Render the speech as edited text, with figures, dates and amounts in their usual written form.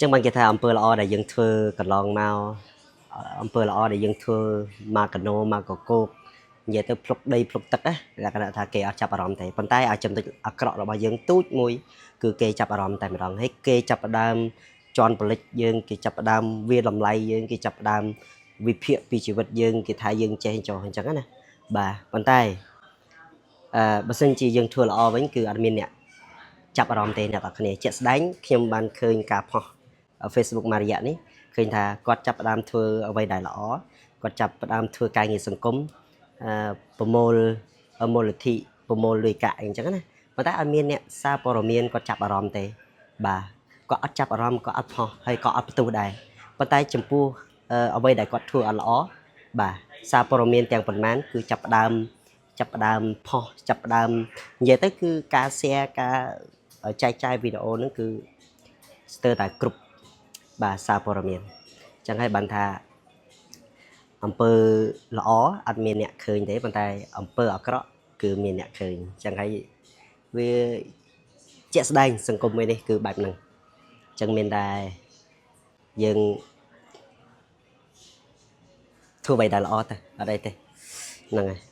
ចឹងបានគេថាអំពើល្អដែលយើងធ្វើកន្លងមកអំពើល្អដែលយើងធ្វើមកកណោមកកកោកនិយាយទៅភ្លុកដីភ្លុកទឹកណាលក្ខណៈថាគេអត់ចាប់អារម្មណ៍ទេប៉ុន្តែឲ្យចំណុចអាក្រក់របស់យើងទូចមួយគឺគេចាប់អារម្មណ៍តែម្ដងហើយគេចាប់ផ្ដើមជន់ផលិតយើងគេចាប់ផ្ដើមវាតម្លៃយើងគេចាប់ផ្ដើមវិភាគពីជីវិតយើងគេថាយើងចេះចោះអញ្ចឹងណាបាទប៉ុន្តែបើសិនជាយើងធ្វើល្អវិញគឺអត់មានអ្នកចាប់អារម្មណ៍ទេអ្នកនរគ្នាជាក់ស្ដែងខ្ញុំបានឃើញការផុស Facebook មួយរយៈនេះឃើញថាគាត់ចាប់ផ្ដើមធ្វើអ្វីដែលល្អគាត់ចាប់ផ្ដើមធ្វើការងារសង្គមប្រមូលមូលនិធិប្រមូលលុយកាក់អីចឹងណាប៉ុន្តែអត់មានអ្នកសារព័ត៌មានគាត់ចាប់អារម្មណ៍ទេបាទគាត់អត់ចាប់អារម្មណ៍គាត់អត់ផុសហើយក៏អត់ផ្ទុះដែរប៉ុន្តែចំពោះអ្វីដែលគាត់ធ្វើអត់ល្អបាទសារព័ត៌មានទាំងប៉ុន្មានគឺចាប់ផ្ដើមផុសចាប់ផ្ដើមនិយាយទៅគឺការ share ការចែកចាយវីដេអូហ្នឹងគឺស្ទើរតែគ្រប់បាទសារព័ត៌មានអញ្ចឹងហើយបានថាអំពើល្អអត់មានអ្នកឃើញទេប៉ុន្តែអំពើអាក្រក់គឺមានអ្នកឃើញអញ្ចឹងហើយវាជាក់ស្ដែងសង្គមមួយនេះគឺបែបហ្នឹងអញ្ចឹងមានតែយើងធ្វើអ្វីដែលល្អទៅអត់អីទេហ្នឹងហើយ។